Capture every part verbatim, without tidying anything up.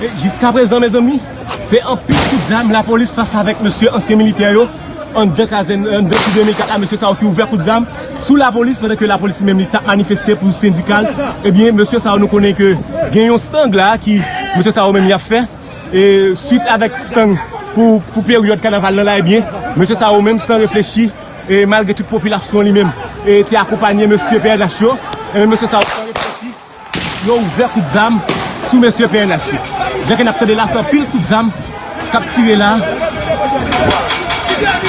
E jiskaprezan, mezanmi, se anpil kout zam lapolis fas avèk mesye ansyen militè yo anndan kazèn, anndan ti de mil kat la, mesye sa yo ki ouvè kout zam sou lapolis, pandan ke lapolis li menm li t ap manifeste pou sendikal. Ebyen, mesye sa yo, nou konnen ke gen yon stang la ki mesye sa yo menm y ap fè. E swit avèk stang pou, pou peryòd kanaval lan la, ebyen, mesye sa yo menm san reflechi, e malgre tout popilasyon li menm, e te akonpanye mesye P N H yo, ebyen, mesye sa yo san reflechi, yo ouvè kout zam sou mesye P N H yo. Jan ke n ap tande la, se anpil kout zam k ap tire la.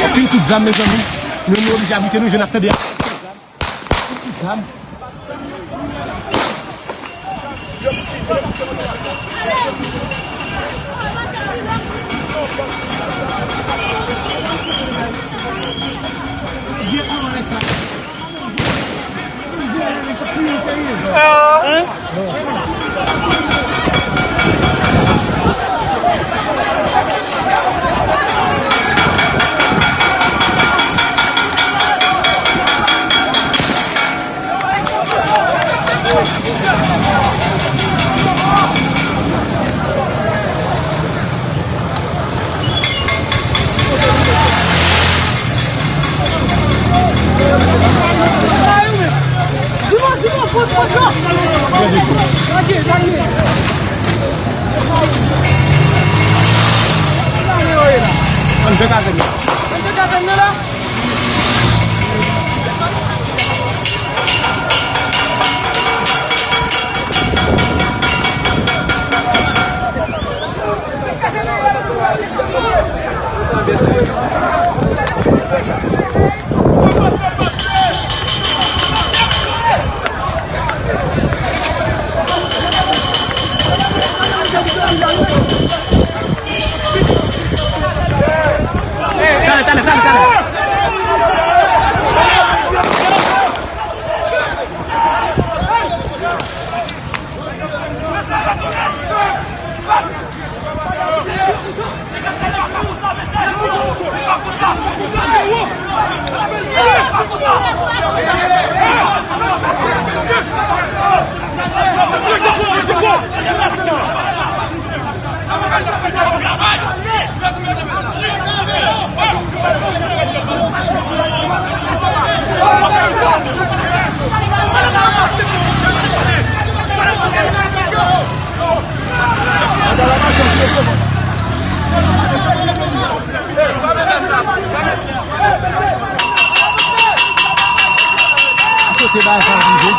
Anpil kout zam, mezanmi. Nou, nou oblije abrite nou, jan n ap tande a. Anpil kout zam. Ann fè kazèn nan. Ann fè kazèn nan la. Talè, talè, talè, talè. Kote bagay sa rive?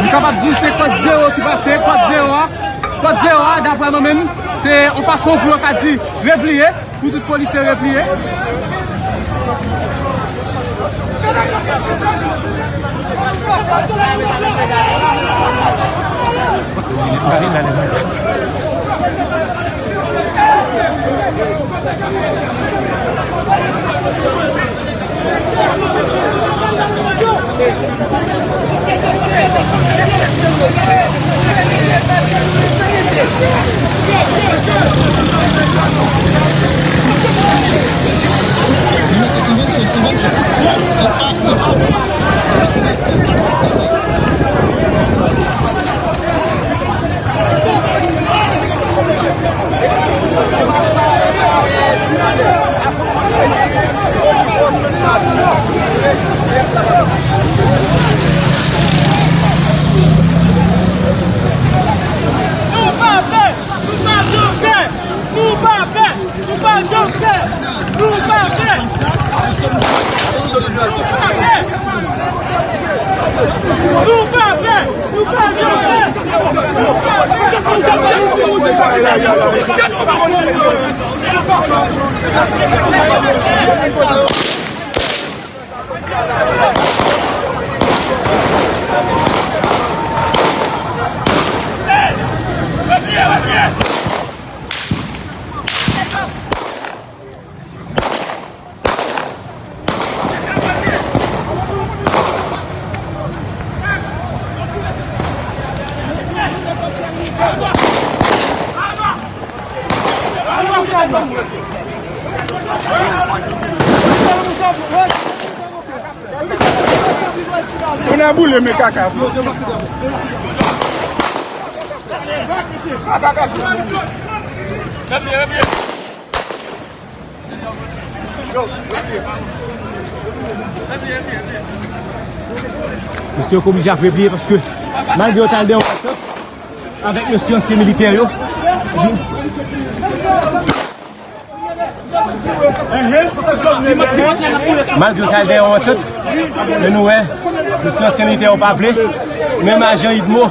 M kapab di w se kòd zewo ki pase, kòd zewo a. Kòd zewo a, daprè mwen menm, se yon fason pou yo ka di repliye, pou tout polisye repliye. Tounen boule men kaka. Mesye yo oblije ap repliye paske malgre yo t al de yon antant avèk mesye ansyen militè yo. Malgre yo t al de yon antant, men nou wè mesye ansyen militè yo pa vle, menm ajan UDMO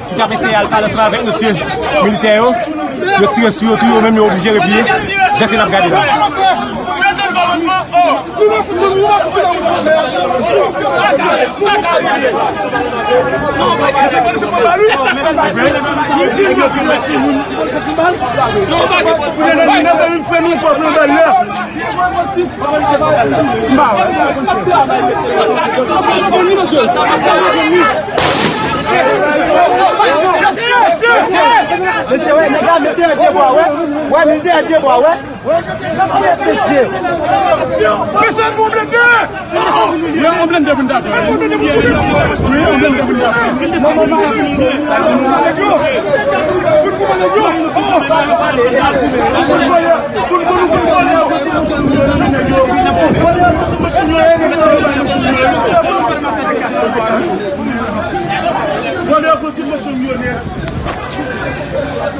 ki t ap eseye al pale ansanm avèk mesye militè yo, yo tire sou yo tou, yo menm yo oblije repliye, jan ke n ap gade la. Mesye, wè, nèg la mete yon pye bwa, wè. Wè, mete yon pye bwa, wè. Mesye, mesye, bon blende! Yo, yon blende pou n ta fè. Wi, yon blende pou n ta fè.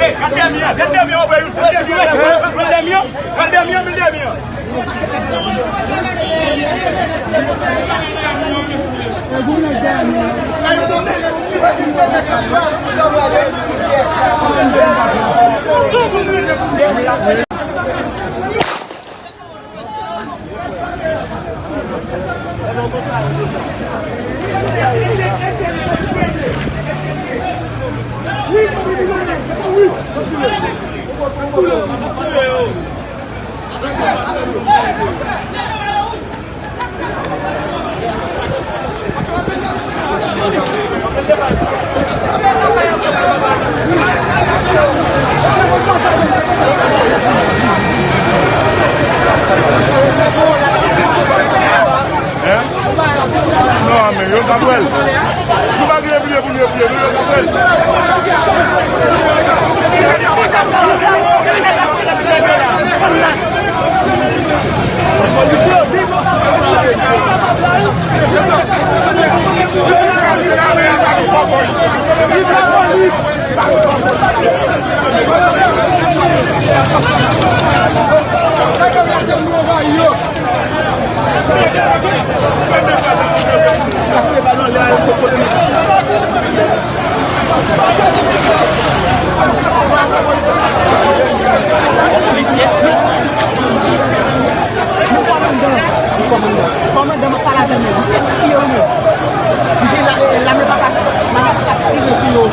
Gade dèmi an, gade dèmi an, wè, yon ti dirèk, wè, pran dèmi an, pran dèmi an, pran dèmi an. Hein? Non, men yo ka pral. Nou pa gen pliye pou nou pliye, nou yo ka pral. Kòmandan, kòmandan, m ap pale avè l, men misye ki yo ye. Li gen la, e, lame pa ka, lame pa ka tire sou yo.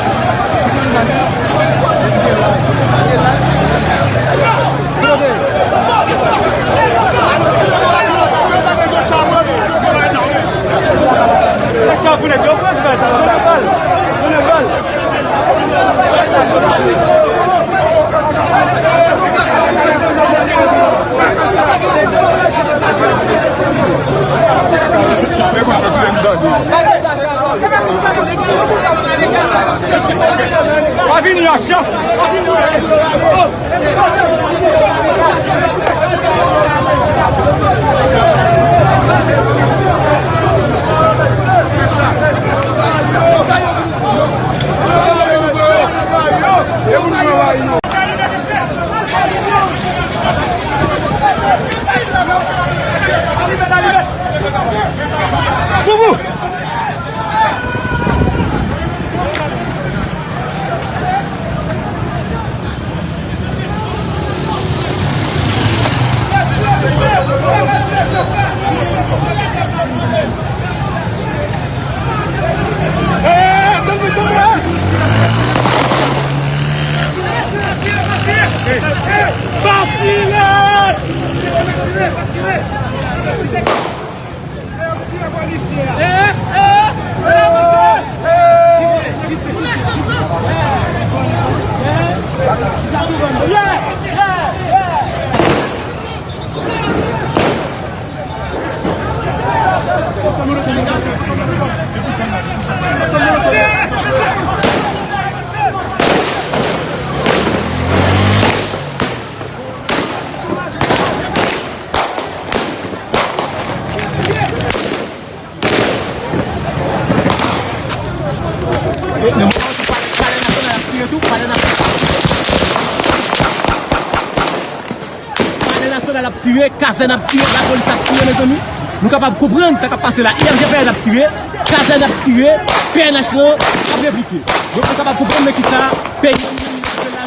Palè Nasyonal ap tire, kazèn ap tire, lapolis ap tire, mezanmi. Nou kapab konprann sa k ap pase la. I F G P N ap tire, kazèn ap tire, P N H lan ap replike. Donk, nou kapab konprann nan kisa peyi an rive nan jounen jodi a.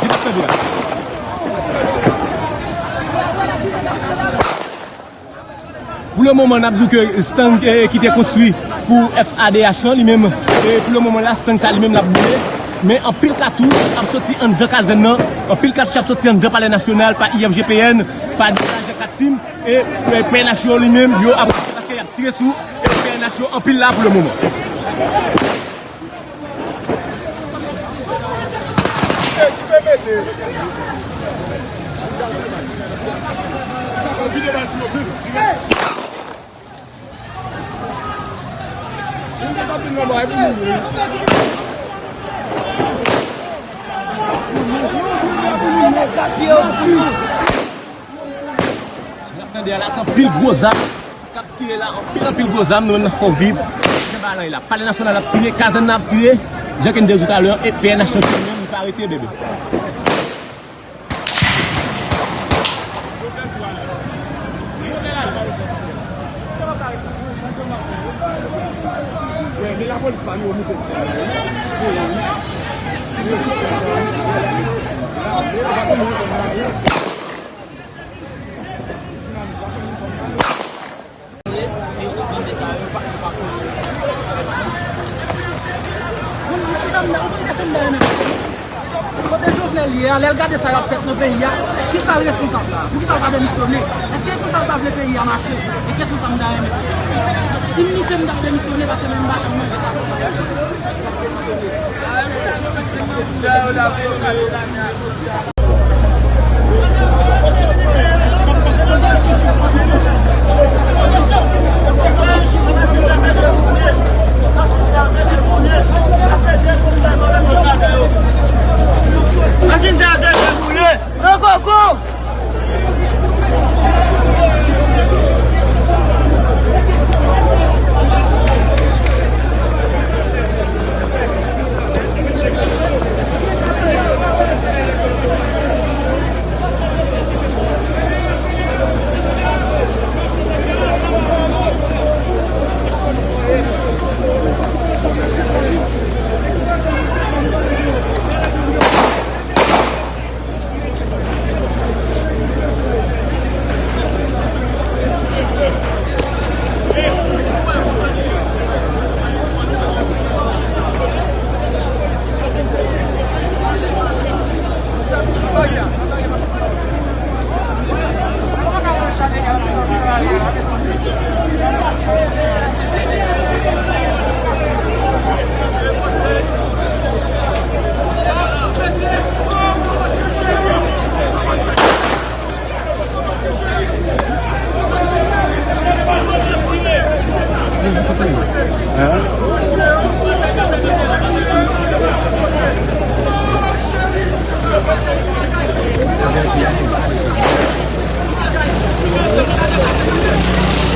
Jan n ap tande la. Pou le moman, n ap di w ke stand, eh, ki te konstwi pou F A D H lan, li menm, eh, pou le moman la, stand sa li menm, l ap boule. Men anpil katouch ap soti anndan kazèn nan, anpil katouch ap soti anndan Palè Nasyonal, pa I F G P N, pa D H Kat Tim, e, eh, P N H yo li menm, yo ap, paske y ap tire sou, eh, P N H yo anpil la pou le moman. Dife, dife mete. Jan n ap tande a la, se anpil gwo zam k ap tire la, anpil, anpil gwo zam, nou menm n ap fè w viv. Jan bagay la ye la. Palè Nasyonal ap tire, kazèn nan ap tire, jan ke n te di w talè, e P N H nan tire menm, li pa rete, bebe. Kote Jovenel ye a, lè l gade sa k ap fèt nan peyi a, kisa l responsab la? Poukisa l pa demisyone? Èske se konsa l ta vle peyi a mache? E kesyon sa m ta renmen poze. Si m misye m t ap demisyone, paske mwen m pa janm manje sa konsa. Machin sa ap deja boule. Pran koko!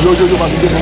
Yo, yo, yo, pa vide non.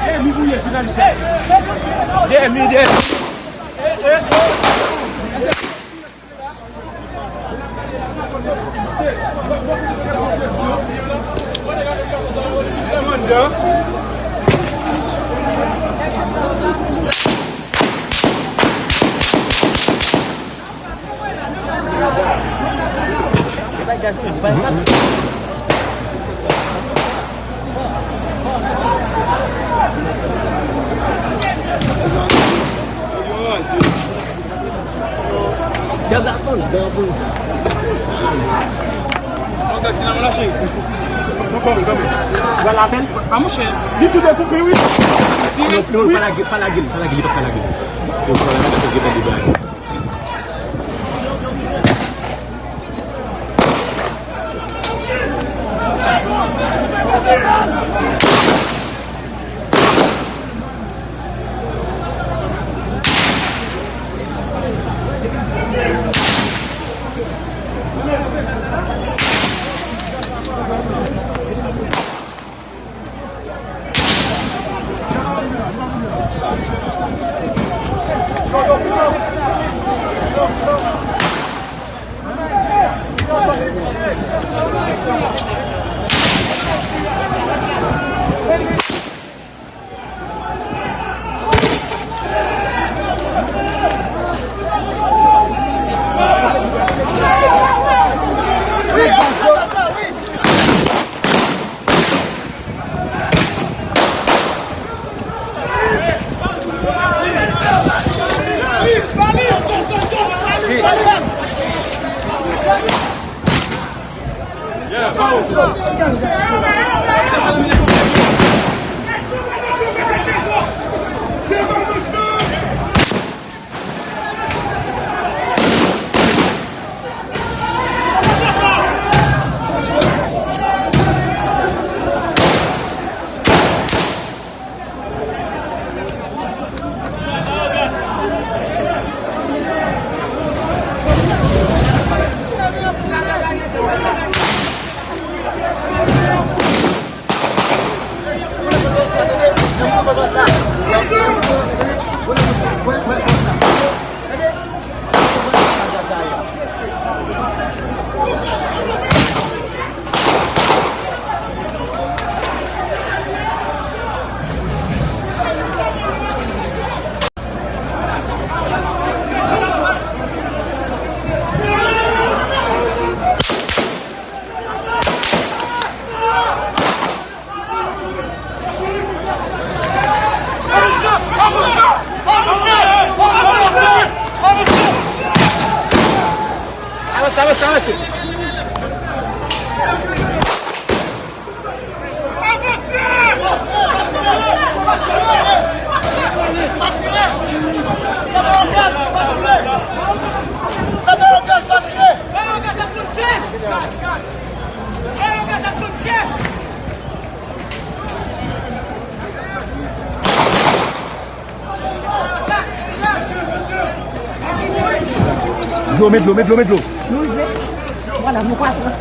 Dèyè mi, bouye jounalis la. Dèyè mi, dèyè mi. Dèb la sonn, dèb la sonn. Ou wè l apèl? A monchè. Li tou dekoupe, wi. Non, non, pa lage, pa lage l, pa lage l, li p ap ka lage l. Se yon pwoblèm, se yon pwoblèm. Avanse, avanse, avanse. Dlo, met dlo, met dlo, met dlo. Nou rive. Vwala, nou patwon.